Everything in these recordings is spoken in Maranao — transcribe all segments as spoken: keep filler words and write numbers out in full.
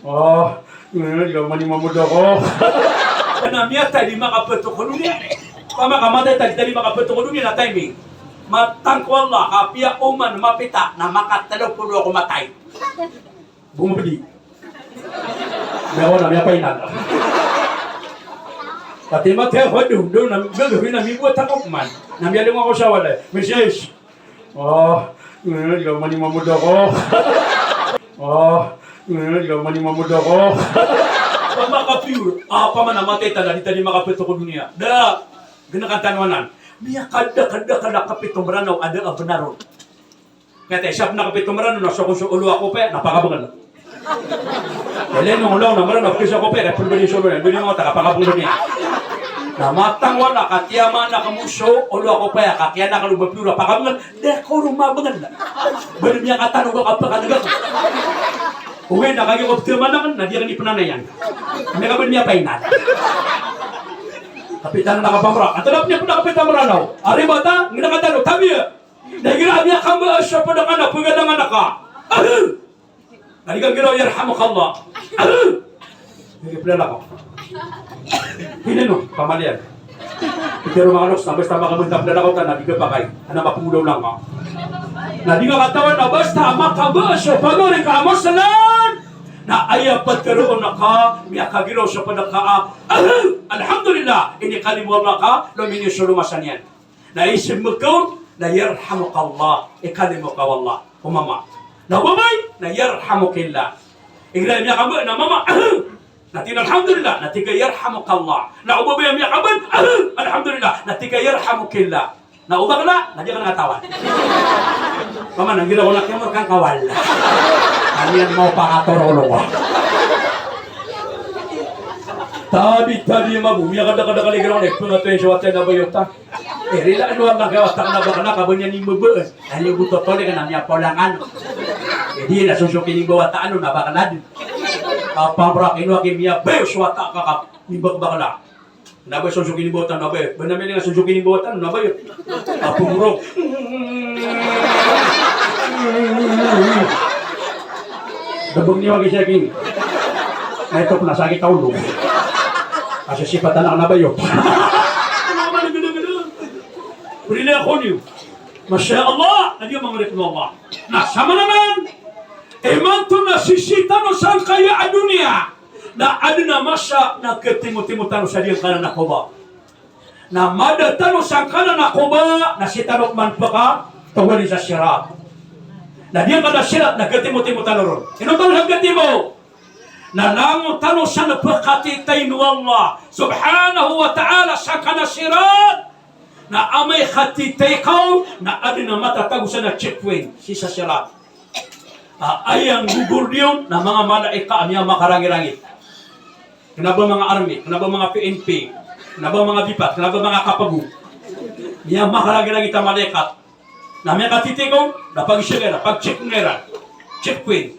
Oh, ino, di ka mani mamodoko. Na miyatay di makapeto ko doniya. Opama ka matay ta di, ta di makapeto ko doniya na timing. Matang ko Allah, ka apiya oman mapita na makatelo polo ako matay. Bumabedi. Miyawa na, miyapainal. Pati matay ako, do, do, na, gagawin na, mibuwat ako man. Na miyalong ako sa walay. Misis. Oh, ino, di ka mani mamodoko. Oh, ino, di ka mani mamodoko. Opama ka pure, ah, opama na matay ta na di, ta di makapeto ko doniya. Da, genekad tano anan. Miyakadakadakad a kapito Mranaw a da a benar on. Kaya ta isa pn a kapito Mranaw na so ko so olo a kopay na pakabengel. Ilay no olo na Mranaw, kisa kopay, kaya pn bedi so olo na, bedi ngota ka pakabengel niyan. Na matang wala ka tiyaman a kamo so olo a kopay, ka kiyanakal o ba pure a pakabengel, da ko ron mabengel. Bedi miyakatanog a kapakaneg ako. Oway na kagiya ko ptiyaman aken, na di aken ipnanayan. Miyakabedi miyapainal. Kapitan na kapamra. Antonaa pn i pn a kapito Mranaw? Ari bata, ngina katano, tabiya. Na igira a miyakambaa so pd ka na pgadangan ka. Ahem. Na di ka nggiraw, yarhamukallah. Ahem. Di ka pd ako. Hinino, pamaliyan. Pitharo manga loks na basta makambaa, pd ako ta na di ka pakay. Ana mapngodaw lang ka. Na di ka katawan na basta makambaa so pagari ka a Muslim. Na aya ptharoon ka, miyakagiraw so pd ka a, ahem, alhamdulillah, inikalimo o Allah ka, lominiyo so lomasa niyan. Na ismbk on na yarhamukallah, ikalimo ka o Allah. O mama. Na o babay na yarhamukillah. Igira miyakambaa na mama, ahem. Na tig iyan alhamdulillah, na tig ka yarhamukallah. Na o babay a miyakambaa, ahem, alhamdulillah, na tig ka yarhamukillah. Na o bakla na di aken katawan. Mama, na nggiraw ko na kiyamor kan kawal. Aniyan mo pakatoro lo. Tabi, tabi, mabo, miyakadakadakal i giraw na ipngato iyan so wata na bayot a. Eh, rila ano ang nakawatak na bakla ka ba niyan imbabaan? Ano yung buto tole ka na miyapolangan? Eh, di na susukin yung bawata ano na bakla din. Kapamrak ino aki miyabayo so wata ka ka mimbakbakla. Na ba susukin yung bawata na ba? Ba na miling susukin yung bawata na ba yun? Kapumrok. Dabang niyo aki siya king. Na ito pnasakit ako lo. Kasi sipatan ako na ba yun? Ano ka ba nagdadagdag? Pwede na ako niyo. Masha Allah, na di mangarip ng Allah. Na sama naman, imanto na sisita no sangkaya a doniya. Na adn a masa na katimotimo tano sa diyangkanan a Quba. Na mada tano sangkanan a Quba, na sii tano pman pkatawali sa Sirat. Na diyangkanan a Sirat na katimotimo tano ron. Ino tano sa katimo? Na langon tano san pkatitayn o Allah subhanahu wa ta'ala sangkanan a Sirat. Na amay ka titay ka on, na adn a matatago san a checkpoint sii sa Sirat. A, aya nggogordi on na manga malaikat a miyamakarangirangit. Kna ba manga army, kna ba manga P N P, kna ba manga BIPAT, kna ba manga KPGU. Miyamakarangirangit a malaikat. Na miyakatitay ka on, na pag-check iran, pag-check iran. Checkpoint.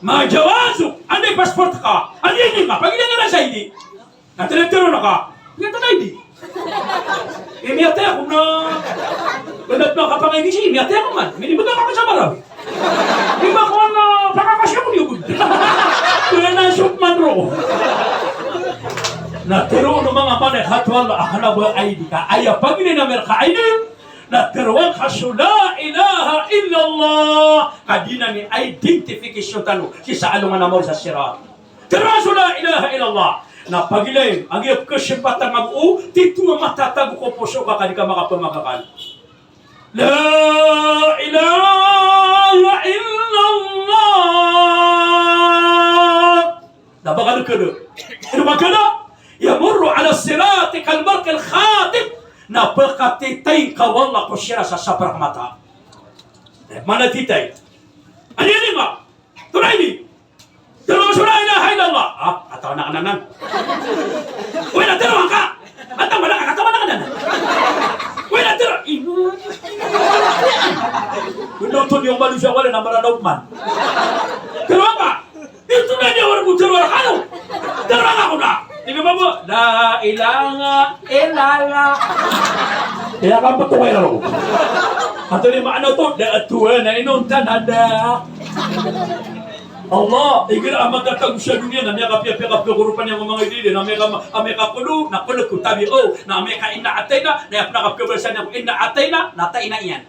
Ma jawazuk, anda i passport ka? Anda i I D ka? Pagilay ngka sa I D. Na titero ngka, miyatay na I D. Eh, miyatay ako na. Banat na kapangay di si, miyatay ako man. Minimbag ako sa Marawi. Di ba ko na, pakakasya ko niyo gud. Kaya na shoot man ro. Na tero o manga malaikat o Allah, a kna ba I D ka? Aya pagilay na miyarka I D. Na teroang ka so la ilaha illallah, ka di na ni identification tano sii sa alongan a maori sa Sirat. Teroang so la ilaha illallah. Na pagilay, a giya pkhasipatan ka bo, tito a matatago ko poso ka, ka di ka makapamagakan. La ilaha illallah. Na ba ka dn khada? Ino ba khada? Yamurru ala sirati kal barqil khatif. Na pkatitay ka o Allah ko sirat sa saparak mata. Eh, mana titay? Adi, adi, ma? Tonaa i di? Tero so la ilaha illallah. Ah, katawan akn anan. Oy, na tero angka. Katawan akn, katawan akn anan. Oy, na tero. Ino. Ino to niyo manusiya wala na maranaw man. Tero angka. Ito na niya wala ko tero angka. Tero angka ko na. Ino ba bo? La ilaha illallah. Iya ka mbeto kaya ro. Antonaa i maana oto? Da a toa na inonta na da. Allah, igira a matatago sa doniya na miyakapiyapiya ka piyakoropan iyan ko manga idide, na miyaka, a miyakakolo, na kolo ko tabi o, na miyaka inna atayna, na aya pn a kapkabasa niyan ko inna atayna, na tayna iyan.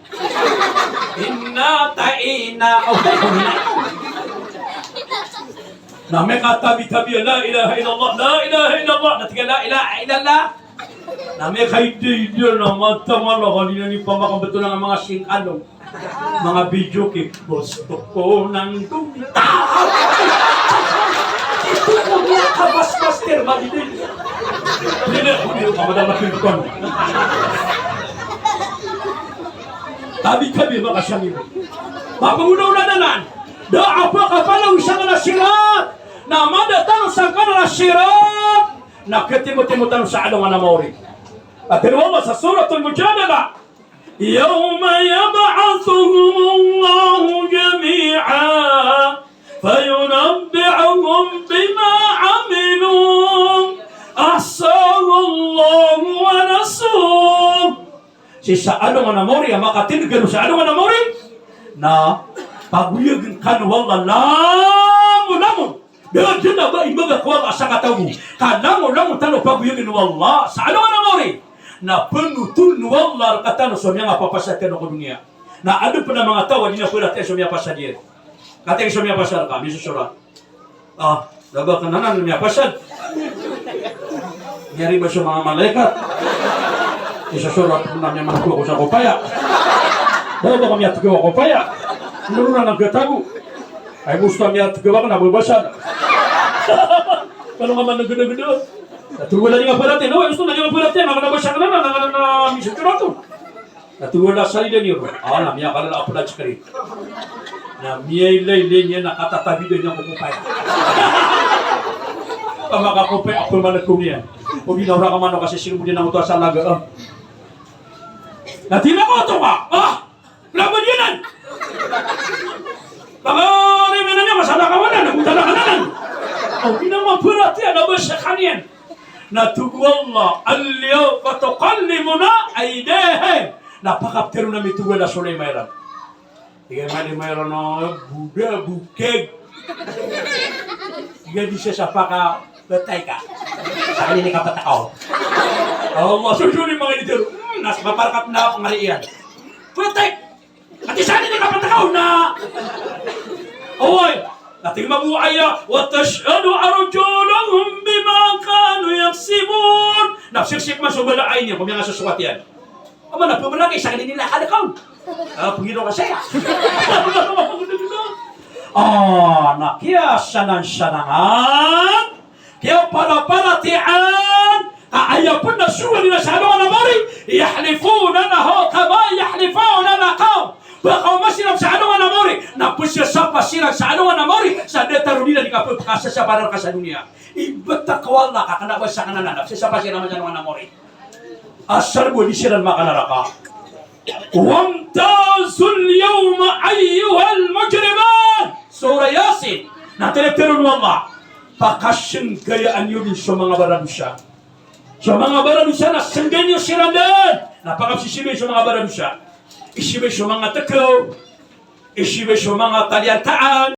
Inna tayna, o, tayna iyan. Na miyakatabi-tabi, la ilaha illallah, la ilaha illallah, na tig iyan la ilaha illallah. Na miyakaidaida na mataan a kaniyan i pamakambtowan a manga singkalong. Manga video clip, boss, toko nang gomita. Ito ko niyan ka mas master, magidi. Hindi ko niyan ka madama pinton. Tabi-tabi, makasangibo. Mapangonaona anan. Da a pkapalaw sangkanan a sirat. Na mada tano sangkanan a sirat. Na katimotimo tano sa alongan a maori. Katharo o Allah sa Suratul Mujadala. Yawma yab'athuhumullahu jami'an, fayunabbi'uhum bima 'amilu, ahsahullahu wa nasuh. Sii sa alongan a maori, a makatindg kano sa alongan a maori, na pagoyagn kano o Allah langolangon. Da dn a ba imbagak o Allah a sakataw bo. Ka langolangon tano pagoyagn o Allah sa alongan a maori. Na pnotholn o Allah rkatano so miyangapapasad tano ko doniya. Na adn pn a manga taw a di na paratiyaya so miyapasad iyan. Katii so miyapasad ka, misosorat. Ah, da ba kn anan miyapasad. Miyaribat so manga malaikat. Misosorat pn a miyamanto ko sa kopaya. Da ba kn miyatgaw a kopaya. Noronan a gatago. Ay, gusto niya tig a ba kn a babasa. Kano nga manggdagda. Katharo o Allah, di nga paratiyaya, no, gusto na di nga paratiyaya, na kna ba sa kna na, na, na, na, misosorat. Katharo o Allah, sa ida niyo. Ah, na miyakalala a plastic. Na miyailaylay niyan na katatabi dn iyan ko kopaya. Ka makakopaya a pmalko niyan. O di na ora ka mano kasi sirbo niyan na oto a sa laga, ah. Na tig iyan a oto ka. Ah! Kna ba di anan? Pagari miyanan iyan, masala ka wanan, na gotala ka nanan. O, di na maparatiyaya na ba skaniyan. Na tig o Allah, "Al-yawma tukallimuna aydihim." Na pakaptharoon ami, tig o Allah, so lima iran. Tig iyan a lima iran, o, boda, bokeg. Tig iyan, di sa sapaka Pthay ka. Sakn ini kaptakaw. Allah, so, so, ini manga ini tero. Hmm, na sa kaparakat na ngari iyan. Pthay. Ati sakn ini kaptakaw na. Oway. Ati mabuaya, "Wa tashhadu arjuluhum bima kanu yaksibun." Na psiksik man so bala a ini, ko miyangasosoat iyan. Ama na pmraki sa kini nila kada kaon. Ah, pangino ka saya. Ah, na kiyasanansanangan, kiyaparaparatiyaan, ka aya pn a sowal iran sa alongan a maori, yahlifuna lahu kama yahlifuna lakum. Pkaoma siran sa alongan a maori, na pzasapa siran sa alongan a maori, sa datar o di na di kapkasasapa rka sa doniya. Ibtad ko Allah ka kna ba sakn anan, na pzasapa siran sa alongan a maori. Asar bo di siran makanaraka. Wamtazul yawma ayyuhal mujrimun. Surah Yasin. Na titero o Allah, pakasenggayaan iyo dn so manga baradosa. So manga baradosa na senggay niyo siran dn. Na pakapsisibay so manga baradosa. Isibay so manga tkaw. Isibay so manga taliyantaan.